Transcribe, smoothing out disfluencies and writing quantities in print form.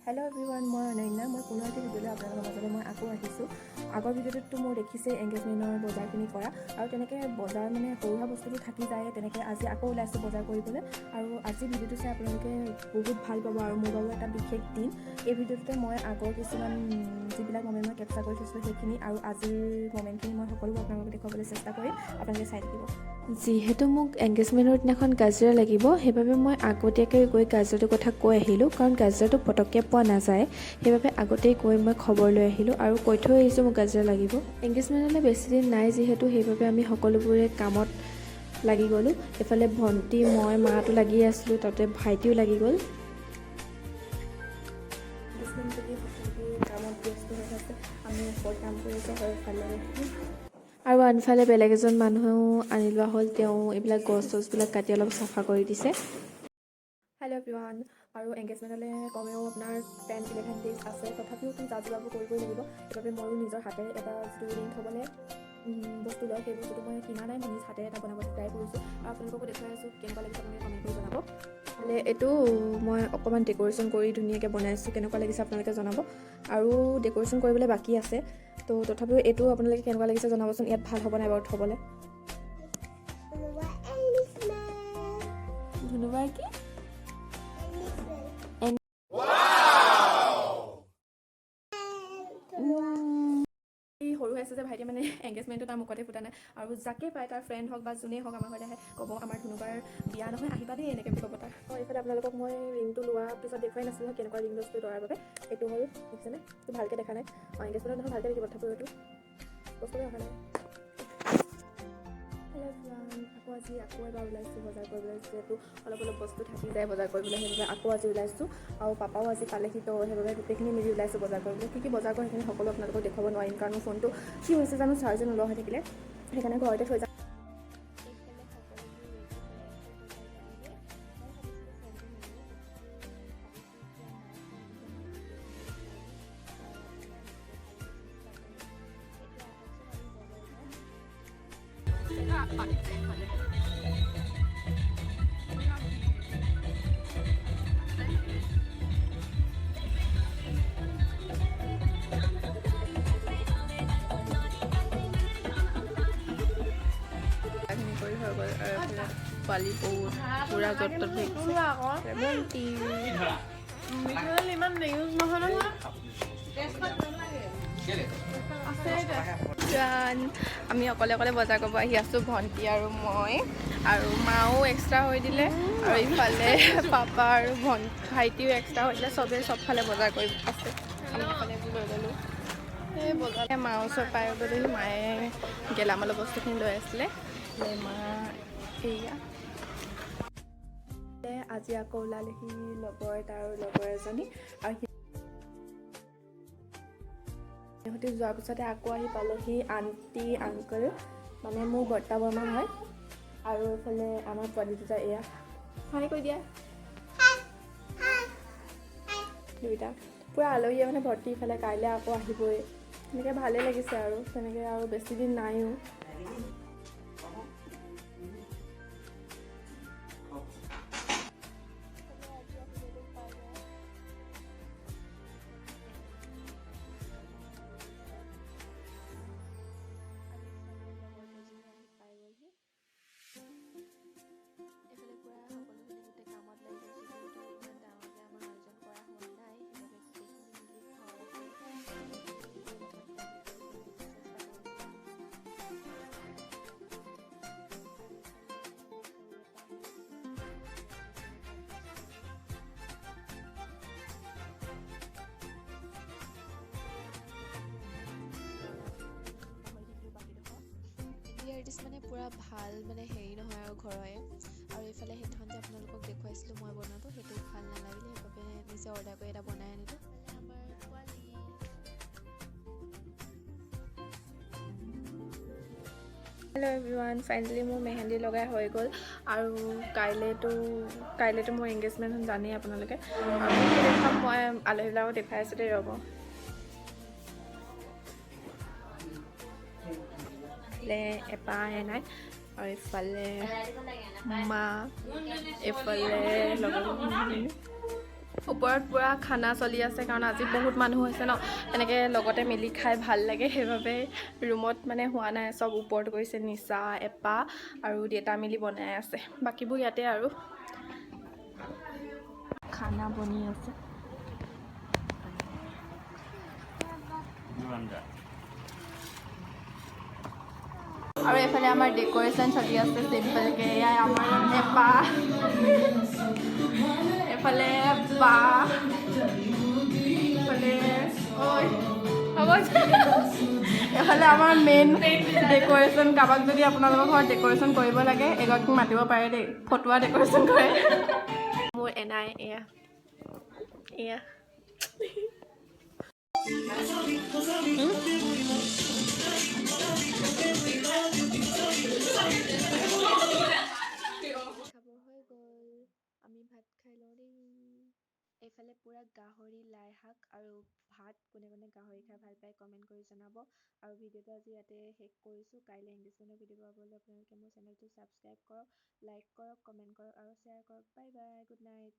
Hello' everyone, মই অনন্যা। মই পুনৰ এটি ভিডিঅ'লৈ আপোনালোকৰ মাজলৈ মই আকৌ আহিছোঁ। আগৰ ভিডিঅ'টোততো মোৰ দেখিছেই এংগেজমেণ্টৰ বজাৰখিনি কৰা আৰু তেনেকৈ বজাৰ মানে সৰু সুৰা বস্তুবোৰ থাকি যায়। তেনেকৈ আজি আকৌ ওলাইছোঁ বজাৰ কৰিবলৈ আৰু আজি ভিডিঅ'টো চাই আপোনালোকে বহুত ভাল পাব আৰু মোৰ বাবে এটা বিশেষ দিন। এই ভিডিঅ'টোতে মই আগৰ কিছুমান যিবিলাক মমেণ্ট মই কেপচাৰ কৰি থৈছিলোঁ, সেইখিনি আৰু আজিৰ মমেণ্টখিনি মই সকলোবোৰ আপোনালোকক দেখুৱাবলৈ চেষ্টা কৰিম। আপোনালোকে চাই থাকিব। যিহেতু মোক এংগেজমেণ্টৰ দিনাখন গাজৰা লাগিব, সেইবাবে মই আগতীয়াকৈ গৈ গাজৰাটোৰ কথা কৈ আহিলোঁ, কাৰণ গাজৰাটো পটককৈ পোৱা নাযায়। সেইবাবে আগতেই গৈ মই খবৰ লৈ আহিলোঁ আৰু কৈ থৈ আহিছোঁ মোক গাজৰা লাগিব। এংগেজমেণ্টলৈ বেছিদিন নাই যিহেতু, সেইবাবে আমি সকলোবোৰে কামত লাগি গ'লোঁ। এইফালে ভণ্টি, মই, মাটো লাগি আছিলোঁ, তাতে ভাইটিও লাগি গ'ল। এংগেজমেণ্ট বুলি সকলোবোৰ কামত ব্যস্ত হৈ আছে। আমি ওপৰত কাম কৰি আছোঁ আৰু এফালে আৰু আনফালে বেলেগ এজন মানুহেও আনি লোৱা হ'ল। তেওঁ এইবিলাক গছ চছবিলাক কাটি অলপ চাফা কৰি দিছে। হেল্ল' এভৰিৱান, আৰু এংগেজমেণ্টলৈ কমেও আপোনাৰ 10-11 ডেইজ আছে। তথাপিওতো যা যোগাৰবোৰ কৰিবই লাগিব। সেইবাবে ময়ো নিজৰ হাতেৰে এটা যিটো ৰিং থ'বলৈ বস্তু লয়, সেই বস্তুটো মই কিনা নাই, মই নিজ হাতেৰে এটা বনাব ট্ৰাই কৰিছোঁ আৰু আপোনালোককো দেখুৱাই আছোঁ। কেনেকুৱা লাগিছে আপোনালোকে কমেণ্ট কৰি জনাব। মানে এইটো মই অকণমান ডেক'ৰেশ্যন কৰি ধুনীয়াকৈ বনাইছোঁ। কেনেকুৱা লাগিছে আপোনালোকে জনাব। আৰু ডেক'ৰেশ্যন কৰিবলৈ বাকী আছে। তো তথাপিও এইটো আপোনালোকে কেনেকুৱা লাগিছে জনাবচোন। ইয়াত ভাল হ'ব নাই বাৰু থ'বলৈ? কোনোবা engagement. ধুনুবাৰ কি? Engagement. ধুনুৱা। এই সৰু হৈ আছে যে ভাইটিয়ে, মানে এংগেজমেণ্টটো তাৰ মুখতে ফুটা নাই। আৰু যাকে পায়, তাৰ ফ্ৰেণ্ড হওক বা যোনেই হওক, আমাৰ ঘৰলৈ আহে, ক'ব, "আমাৰ ধুনুবাৰ বিয়া নহয়, আহিবা দেই", এনেকৈ বুলি ক'ব তাৰ। অঁ, এইফালে আপোনালোকক মই ৰিংটো লোৱাৰ পিছত দেখুৱাই নাছিলোঁ নহয় কেনেকুৱা ৰিং লৈছিলোঁ দৰাৰ বাবে। এইটো হ'ল, দেখিছেনে? এইটো ভালকৈ দেখা নাই। অঁ, এংগেজমেণ্টত নহয় ভালকৈ দেখিব। তথাপিও এইটো বস্তুৱে অহা নাই। হেল্ল' এভৰিৱান, আকৌ আজি আকৌ এবাৰ ওলাইছোঁ বজাৰ কৰিবলৈ। যিহেতু অলপ অলপ বস্তু থাকি যায় বজাৰ কৰিবলৈ, সেইবাবে আকৌ আজি ওলাইছোঁ। আৰু পাপাও আজি পালেহি, তো সেইবাবে গোটেইখিনি মিলি ওলাইছোঁ বজাৰ কৰিবলৈ। কি কি বজাৰ কৰোঁ সেইখিনি সকলো আপোনালোকক দেখুৱাব নোৱাৰিম, কাৰণ মোৰ ফোনটো কি হৈছে জানো, চাৰ্জে নোলোৱা হৈ থাকিলে। সেইকাৰণে ঘৰতে থৈ যাম। এইফালে সকলোবোৰ ৰেডি হৈ আছে বজাৰ যাবলৈ। মই ভাবিছিলোঁ ফোনটো নিনিওঁ, তথাপিও ভাবিছোঁ এতিয়া মাৰ ফোনটোতে মই ভিডিঅ'খিনি কৰিম, অকণমান দেখাবলৈ চেষ্টা কৰিম। এতিয়া আহকচোন, আমি বজাৰ যাওঁ। খিনি কৰি হৈ গ'ল আৰু এইফালে পোৱালি বহুত পূৰা য'ত ত'ত ভেগিছে। ভণ্টি। মিঠাতেল ইমান ইউজ নহয় নহয় আছে। আমি অকলে অকলে বজাৰ কৰিব আহি আছোঁ, ভণ্টি আৰু মই, আৰু মাও এক্সট্ৰা হৈ দিলে আৰু ইফালে পাপা আৰু ভাইটিও এক্সট্ৰা হৈ দিলে। চবেই চবফালে বজাৰ কৰি আছে। আমি অকলে এইবোৰ লৈ ল'লোঁ। এই বজাৰ মাৰ ওচৰত পাই গ'লোহি। মায়ে গেলামালৰ বস্তুখিনি লৈ আছিলে। মা এইয়া। আজি আকৌ ওলালেহি লগৰ এটা আৰু লগৰ এজনী আৰু সিহঁতি যোৱাৰ পিছতে আকৌ আহি পালেহি আণ্টি, আংকল, মানে মোৰ বৰ্তা বৰমা হয়। আৰু এইফালে আমাৰ পোৱালি দুটা। এয়া হাই কৈ দিয়া দুইটা। পূৰা আলহীয়ে মানে ভৰ্তি ইফালে। কাইলৈ আকৌ আহিবই। তেনেকৈ ভালেই লাগিছে আৰু তেনেকৈ আৰু বেছি দিন নাইও। আজি আহিবলৈ পালে। আৰু ইফালে লগৰ কেইজনী আহি পাই গ'লহি। এইফালে পূৰা সকলোখিনি গোটেই কামত লাগি গৈছোঁ। যিহেতু ইমান ডাঙৰকৈ আমাৰ আয়োজন কৰা হোৱা নাই, সেইবাবে গোটেইখিনি মিলি ঘৰতে গোটেইখিনি লাগি কৰিবলৈ চেষ্টা কৰিছোঁ। আৰু ইফালে সৰু এটা এংগেজমেণ্ট কণ্টেষ্ট কৰিলোঁ। পাহৰি থাকিলোঁ বাকীডোখৰ। মেহেন্দি আৰ্টিষ্ট মানে পূৰা ভাল মানে হেৰি নহয় আৰু ঘৰৰে। আৰু এইফালে সেইদিনাখন যে আপোনালোকক দেখুৱাইছিলোঁ মই বনোৱাটো, সেইটো ভাল নালাগিলে, সেইবাবে নিজে অৰ্ডাৰ কৰি এটা বনাই আনিলোঁ। আমাৰ পোৱালি। হেল্ল' এভৰিৱান, ফাইনেলি মোৰ মেহেন্দি লগাই হৈ গ'ল। আৰু কাইলৈতো মোৰ এংগেজমেণ্ট, জানেই আপোনালোকে। আৰু কি কি দেখুৱাম, মই আলহীবিলাকক দেখুৱাই আছোঁ দেই, ৰ'ব। এইফালে এপা এনাই আৰু এইফালে মা, এইফালে লগৰ। ওপৰত পূৰা খানা চলি আছে, কাৰণ আজি বহুত মানুহ হৈছে ন। এনেকৈ লগতে মিলি খাই ভাল লাগে, সেইবাবে ৰুমত মানে হোৱা নাই, চব ওপৰত গৈছে। নিচা, এপা আৰু দেউতা মিলি বনাই আছে, বাকীবোৰ ইয়াতে। আৰু খানা বনি আছে। আৰু এইফালে আমাৰ ডেক'ৰেশ্যন চলি আছে চিম্পলকৈ। এয়াই আমাৰ এপা, এফালে বা, এফালে ঐ হ'ব, এফালে আমাৰ মেইন ডেক'ৰেশ্যন। কাৰোবাক যদি আপোনালোকৰ ঘৰত ডেক'ৰেশ্যন কৰিব লাগে, এগৰাকীক মাতিব পাৰে দেই, ফটোৱা ডেক'ৰেশ্যন কৰে। মোৰ এনাই এয়া এয়া। খাব হৈ গ'ল, আমি ভাত খাই লওঁ দেই। এইফালে পূৰা গাহৰি, লাই শাক আৰু ভাত। কোনে কোনে গাহৰি খাই ভাল পায়, কমেণ্ট কৰি জনাব। আৰু ভিডিঅ'টো আজি ইয়াতে শেষ কৰিছোঁ। কাইলৈ এংগেজমেণ্টৰ ভিডিঅ' পাবলৈ আপোনালোকে মোৰ চেনেলটো ছাবস্ক্ৰাইব কৰক, লাইক কৰক, কমেণ্ট কৰক আৰু শ্বেয়াৰ কৰক। Bye bye, good night.